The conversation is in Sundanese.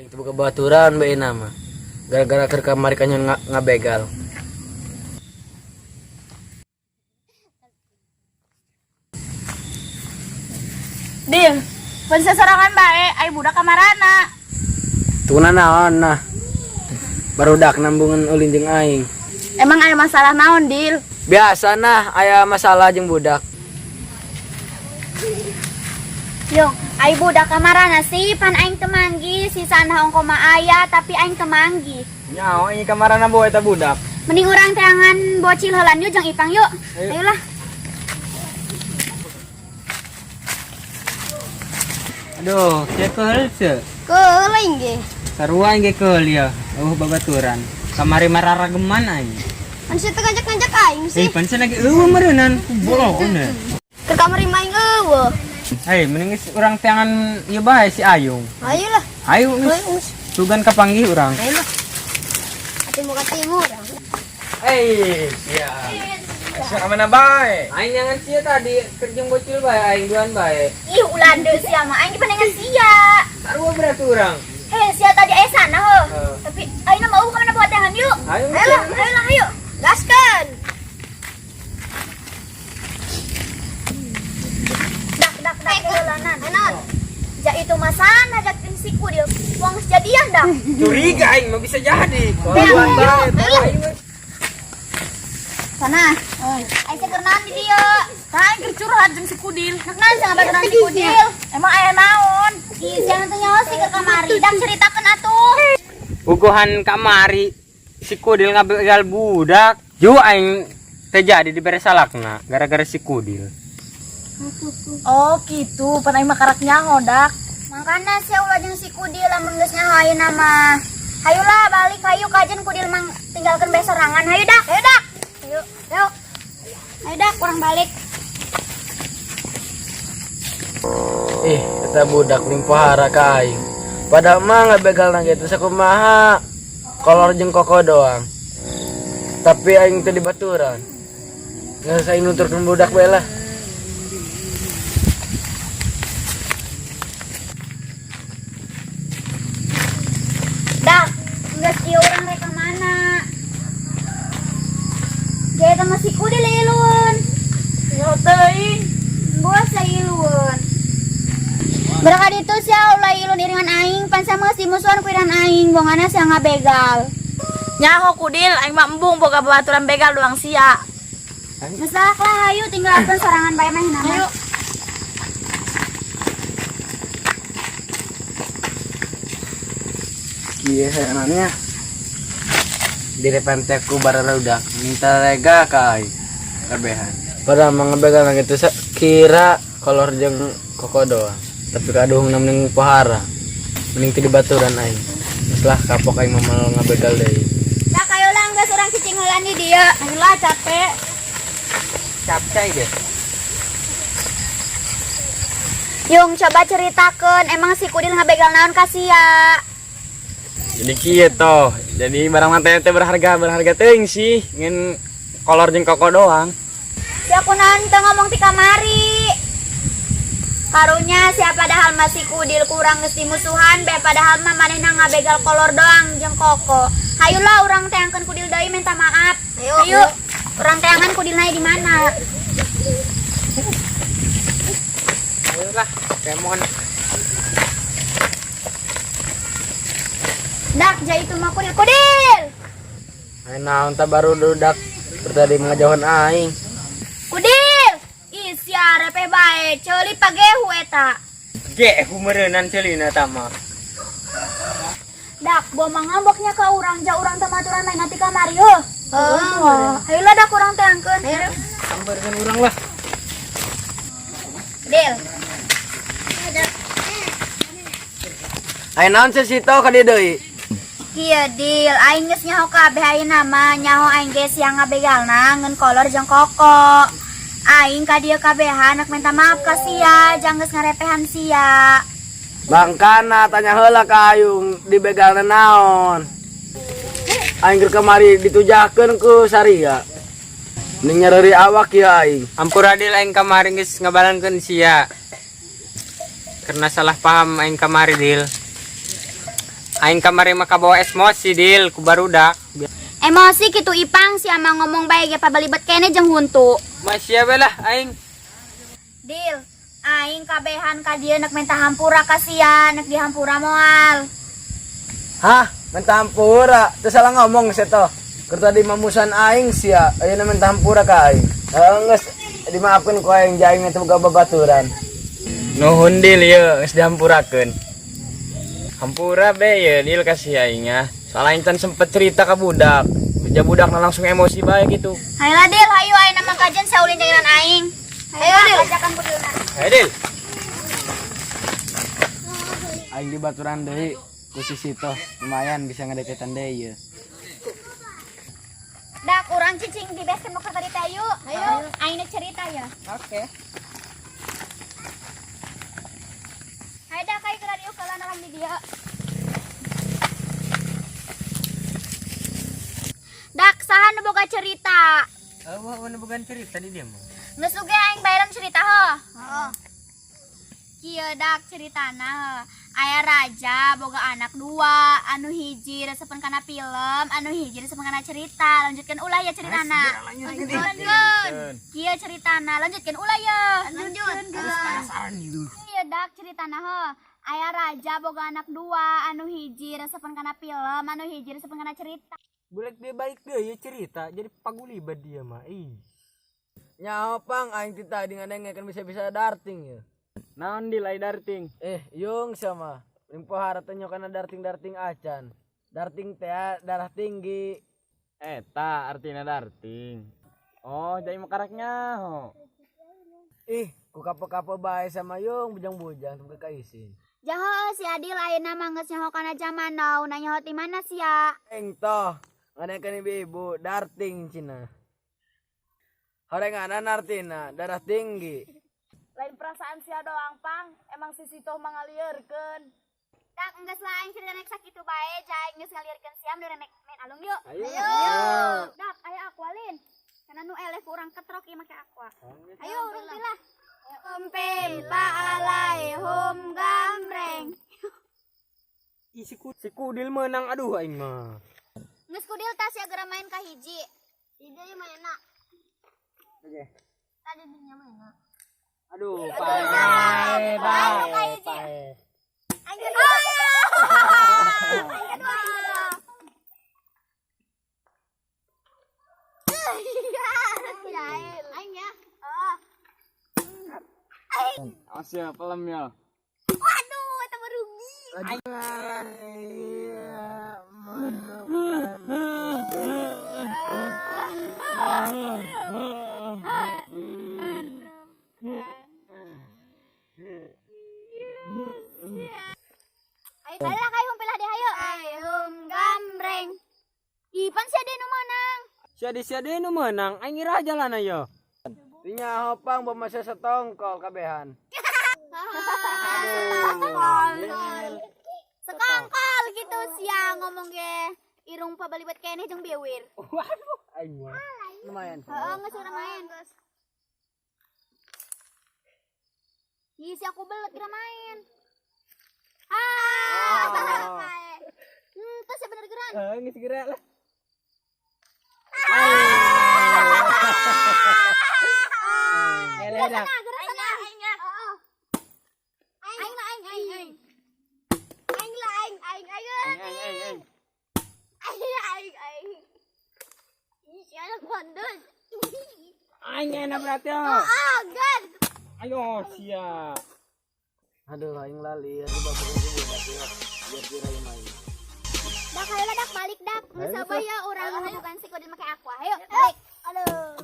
Aing teu boga baturan bae nama. Gara-gara keur kamari kanyon ngabegal. Dil, pan sasorangan bae, ai budak kamarana? Tuna naon nah. Barudak nambungan ulin jeung aing. Emang aya masalah naon, Dil? Biasa nah aya masalah jeung budak. Yong, ai budak kamarana sih? Pan aing teu manggih, sisana ongko mah aya, tapi aing teu manggih. Nyaho ini kamarana bawa eta budak. Mending urang teangan bocil heulan yuk jeung Ipang yuk. Ayo. Ayolah. Aduh, sia keul teu? Keul aing ge. Sarua aing ge keul ya. Eueuh babaturan. Kamari mararageman aing. Pan sia teu ngajak-ngajak aing. Eh, pan sia lagi eueuh meureunnan. Bolong we. Keur kamari mah aing eueuh. Hei, mending geus urang teangan ieu bae si Ayung. Ayolah. Ayo geus. Sugan kapanggih urang. Ayolah. Katimu katimu. Hei, sia. Sia ka mana bae? Aing jangan sia tadi keur jeung bocil bae aing duan bae. Ih, ulah deui sia mah aing dipanengan sia. Sarua berarti urang. Hei, sia tadi aya sana heuh. Heeh. Tapi ayeuna mau ka mana buat teangan yuk? Ayo. Ayolah, ayolah, ayo. Gaskeun. Dak dak dak heulanan. Naon? Ja itu masana jak si Kudil. Wong geus jadian dah. Curiga aing mah bisa jadi. Ayo, ayo. Sana. Aing teh keur naon di dieu? Tah aing keur curhat jeung si Kudil. Nak naon sia ngabaturan si Kudil? Emang aya naon? Ih, jangan teu nyaho sih keur kamari. Dak ceritakeun atuh. Uguhan kamari si Kudil ngabegal budak. Ju aing teh jadi dibere salakna gara-gara si Kudil. Oh, gitu. Pan aing mah karak nyaho, dak. Mangkana sia ulah jeung si Kudil lamun geus nyaho ayeuna mah. Hayulah balik hayu kajen Kudil mang tinggalkeun bae sorangan. Hayu dak, hayu dak. Hayu, hayu. Hayu dak, urang balik. Ih, eta budak limpahara ka aing. Padahal mah ngabegal na gitu sakumaha. Kolor jeung koko doang. Tapi aing teu dibaturan. Geus aing nuturkeun budak bae lah. Dak, geus ieu urang rek ka mana? Ge eta mah si Kudil ilueun. Yo teuing. Buas ilueun. Berangkat itu sia ulah ilun iringan aing, pan sia mah geus dimusuhan ku iringan aing, bongana sia ngabegal. Nyaho Kudil, aing mah embung boga babaturan begal doang sia. Geus lah hayu tinggalkeun sorangan bae mah hina mah. Ayo. Kieu heunannya. Direpente ku bararudak minta lega ka aing. Kabehan. Padahal mah ngabegal na gitu kira kolor jeung koko doang. Tapi kaduhung mending pohara. Mending teu dibaturan aing. Geus lah kapok aing mah moal ngabegal deui. Dak ayo lah geus urang cicing heula di dieu. Ayolah capek. Capcay deh. Yung coba ceritakeun emang si Kudil ngabegal naon ka sia? Jadi kieu toh. Jadi barang mantan teh berharga berharga teuing sih, ngan kolor jeung koko doang. Sia kunaon teu ngomong ti kamari? Karunya sia padahal mah si Kudil kurang geus dimusuhan bae padahal mah manehna ngabegal kolor doang jeung koko. Hayulah urang teangkeun Kudil deui minta maaf. Ayo. Ayo. Urang teangan Kudil naik di mana? Ayolah, kemon. Dak, ja itu mah Kudil. Kudil. Ayo naon tah baru dudak tadi ngajauhan aing. Kudil. Ih sia repeh bae, ceuli pagehu eta. Gehu meureunnan ceulina tah mah. Dak, bawa ngambeknya ka urang, ja urang teh maturan main nanti kamari heuh. Heuh. Ayolah dak urang teangkeun. Ayo. Sambarkeun urang lah. Dil. Ayo naon sih Sito ka dieu deui? Kieu Dil, aing geus nyaho kabeh ayeuna mah, nyaho aing ge siang ngabegalna ngeun kolor jeung koko. Aing ka dieu kabehan nak minta maaf ka sia, jang geus ngarepehan sia. Bangkana tanya heula ka Ayung dibegalna naon. Aing keur kamari ditujakeun ku Saria. Mending nyareri awak ya aing. Ampura Dil aing kamari geus ngabalankeun sia. Karena salah paham aing kamari Dil. Aing kamari mah kabawa emosi, Dil, ku barudak. Emosi kitu Ipang, sia mah ngomong bae ge pabalibet kene jeung huntu. Masih we lah aing. Dil, aing kabehan ka dieu nek minta hampura ka sia, nek dihampura moal. Hah, minta hampura. Teu salah ngomong sia toh. Keur tadi mamusan aing sia, ayeuna minta hampura ka aing. Heeh, geus dimaafkeun ku aing, ja aing teh boga babaturan. Nuhun, Dil, ye geus dihampurakeun. Hampura be ye, Dil, kasih aing ya. Soalnya aing can sempet cerita ke budak. Ja budakna langsung emosi bae gitu. Hayu lah, Dil, hayu ayeuna mah kajen sia ulin janginan aing. Hayu, Dil. Ajakan ku Dilna. Hayo, Dil. Aing di baturan deui ku si Sito, lumayan bisa ngadeketan deui ye. Dak, urang cicing di base camp nu tadi teh yuk. Ayo. Aing nek cerita ya. Oke. Hayu dak, ayo ke radio kalau orang di dia. Dak, saha nu boga cerita? Wah, mana bukan cerita di dia mah. Geus oge aing bayaran cerita heuh. Heeh. Kieu dak ceritana heuh. Aya raja boga anak dua, anu hiji resepen kana film, anu hiji resepen kana cerita. Lanjutkan ulah ya ceritana. Lanjutkeun. Kieu ceritana, lanjutkeun ulah ya. Lanjutkeun. Kieu dak ceritana heuh. Aya raja boga anak dua, anu hiji resepen kana film, anu hiji resepen kana cerita. Boleh dia balik deh ya cerita, jadi pagulibad dia mah. Ih. Nyaho pang aing ti tadi ngadengekeun bisa-bisa darting ya. Naon, Dil, ai darting? Eh, yung sama. Ning pohara teh kana darting-darting acan. Darting teh darah tinggi. Eta artina darting. Oh, jadi mah nyaho. Ih, ku kape-kape bae sama yung bujang-bujang teu kaisin. Jaho si Adil ayeuna mah geus nyaho kana zaman now, nanya ti mana sia? Eng toh, ngadengekeun ibu-ibu darting cina. Horenganan artina darah tinggi. Lain perasaan sia doang, Pang. Emang si Sito mah ngalieurkeun. Dak, enggeus lah aing cerita nek sakitu bae, ja aing geus ngalieurkeun sia mun nek main alung yuk. Ayo. Dak, aya aqualin. Karena nu eleh ku urang ketrok ieu make aqua. Ayo urang pilah. Pempa alaihum gambreng. Ih, si Kudil menang, aduh aing mah. Geus Kudil tas ya geura main ka hiji. Hiji ieu mainna. Oke. Tadi dinya mainna. Aduh, pae, pae, pae. Aing kedua. Aing kedua. Aing ya. Oh. Asia pelem ya. Waduh, eta mah rugi. Ayo lah kayu pilah deh ayo. Ayo gambreng. Ipan si Ade nu menang. Si Ade nu menang, aing ngira jalan ayo. Nya hopang bamasa setongkol kabehan. Sekongkol gitu sia ngomong ge. Irung pabalibet keneh jeung biwir. Waduh, aing mah. Lumayan. Heeh, geus urang main. Ih, si aku belet kira main. Ah. Terus ya bener geran. Heeh, geus gerak lah. Gerak sana, gerak sana. Aing ya. Aing lah, aing, aing, aing. Aing lah, aing, aing, aing. Aing aing aing. Aing, aing, aing. Ih, si anak kondus. Aing enak berarti. Ah, gan. Ayo, siap. Aduh, aing lali, aduh bapak ku budak ya. Biar kira main. Dak, ayo lah, dak, balik, dak. Geus sabar ya urang bukan si Kodil make aqua. Ayo, balik. Aduh.